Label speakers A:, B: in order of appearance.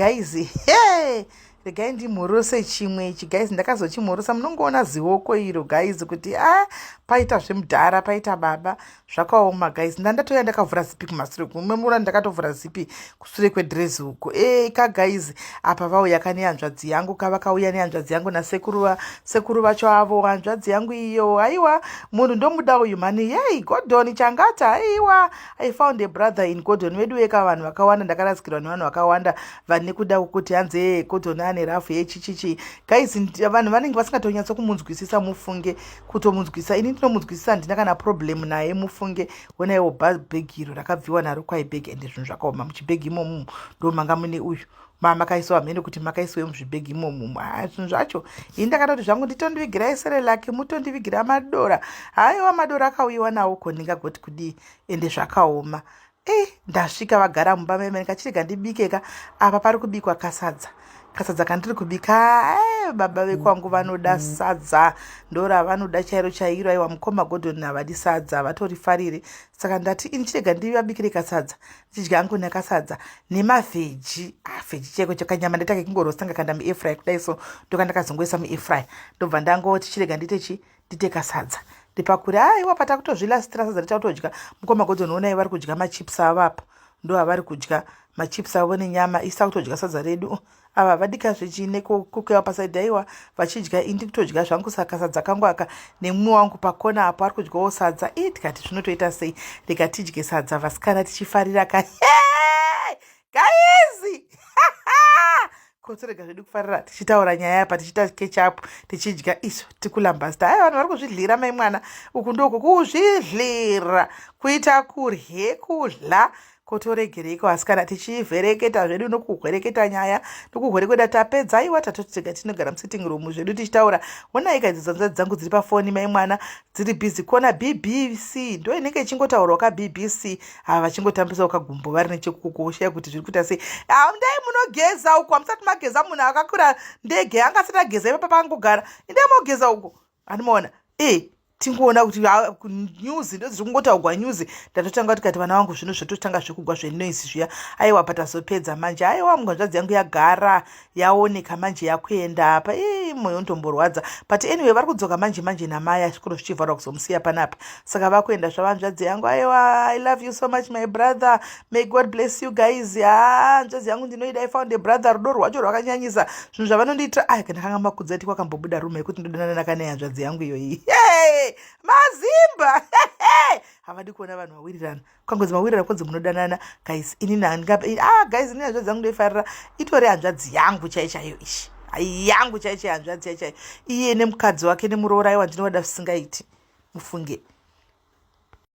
A: Guys, hey! Regai ndimhorose chimwe ichi, guys. Ndakazochimhorosa, munongoona zioko iro, guys, kuti a ah, paita zvemudhara, paita baba. Zvakaoma, guys. Ndandatoya ndakavhura zipi kumasure kumemura, ndakatovhura zipi kusure kwedresi uko. Eka, guys, apa vauya ka nehanzvadzi yangu ka, vakauya nehanzvadzi yangu nasekuru, sekuru vacho avo. Hanzvadzi yangu iyo, aiwa, munhu ndomuda uyu mani. Yei, Gordon Changata, aiwa, I found a brother in Gordon. Vedu veka, vanhu vakawanda, ndakarasikirwa nevanhu vakawanda vane kuda kuti hanzi Gordon ane rafu yechichichi. Guys, vanhu vanenge vasingatonyatso kumunzwisisa, mufunge. Kutomunzwisisa, ini ndinomunzwisisa, handina kana problem naye, mufunge. Onaiwo bhegi iro rakabviwa naro kwaibhegi, ende zvinhu zvakaoma. Muchibhegi imomo ndo manga mune uyu makaisiwa, mhene kuti makaisiwe muzvibhegi imomo. Zvinhu zvacho, ini ndakatoti zvangu nditondivigirai Cerelac, mutondivigira madora. Haiwa, madora akauyiwa nawo, ko ndingagoti kudii? Ende zvakaoma. Ndasvika vagara mumba meme, ndikachirega ndibike ka. Apa pari kubikwa kasadza, kasadza kandiri kubika. Baba vekwangu vanoda sadza, ndoravanoda chairo chairo. Aiwa, mukoma Gordon havadi sadza, vatorifariri. Saka ndati ini chirega ndivabikire kasadza, ndichidya hangu nekasadza nemaveggie. Ah, veggie chaiko chakanyama ndaita kekingorosta, ngakanda muairfryer kudai. So ndoka ndakazongoisa muairfryer, ndobva ndangoti chirega ndite chi ndite kasadza, ndipakure. Aiwa, patakutozvilasitira sadza richatodya. Mukoma Gordon, onai vari kudya machips avo apo, ndo avari kudya machips avo nenyama. Isa kutodya sadza redu. Ava vadika zvechine kukewa pasaidhi. Aiwa, vachidya, indi kutodya zvangu. Saka sadza kangu aka, nemumwe wangu pakona apo ari kudyawo sadza. I tikati zvinotoita sei? Rega tidye sadza, vasikana, tichifarira ka. Guys, kotorega zvedu kufarira, tichitaura nyaya apa, tichiita ketchup, tichidya iso tikulambasta. Ai, vanhu vari kuzvidlira, mai mwana. Uku ndoko kuzvidlira, kuita kurye kudla. Kotoregereiko, asikana, tichivhereketa zvedu nokuhwereketa nyaya nokuhwerekweda. Tapedza, aiwa, tatoti tega tinogara musitting room zvedu tichitaura. Onai ka, idzo dzanzadzi dzangu dziri pafoni, mai mwana, dziri busy kuona BBC. Ndo inenge ichingotaurwa kaBBC. Ava vachingotambisawo kagumbo vari nechekukuoshaya kuti zviri kuita sei. Ndai munogeza uko, hamusati mageza. Munhu akakura ndege angasati ageza ipapa pangogara. Indai mogeza uko, handimaona e tingoona kuti news ndo dziri kungotaurwa news. Ndatotanga tikati, vana vangu, zvino zvototanga zvekugwa zvenoise zviya. Aiwa, patazopedza manje, aiwa, mungwanzvadzi yangu yagara yaoneka manje, yakuenda apa. Ii, mwoyo unotomborwadza, but anyway, vari kudzoka manje manje namai, zvikoro zvichivharwa, kuzomusiya panapa. Saka vakuenda zvavanzvadzi yangu. Aiwa, I love you so much, my brother. May God bless you guys. Ha, hanzvadzi yangu ndinoida. I found a brother. Rudo rwacho rwakanyanyisa, zvinhu zvavanondiitira. Ai, ndakanga makudza ti kwakambobuda rumour yekuti ndodanana nakane hanzvadzi yangu iyoyi. Mazimba havadi kuona vanhu vawirirana. Kwangozi mawirirana, kwanzi munodanana. Guys, inini, ah, guys, inini hanzvadzi yangu ndoifarira. Itori hanzvadzi yangu chai chaiyo, ishi yangu chai chai, hanzvadzi chai chaiyo. Iye nemukadzi wake nemuroora, aiwa, ndinovada zvisingaiti, mufunge.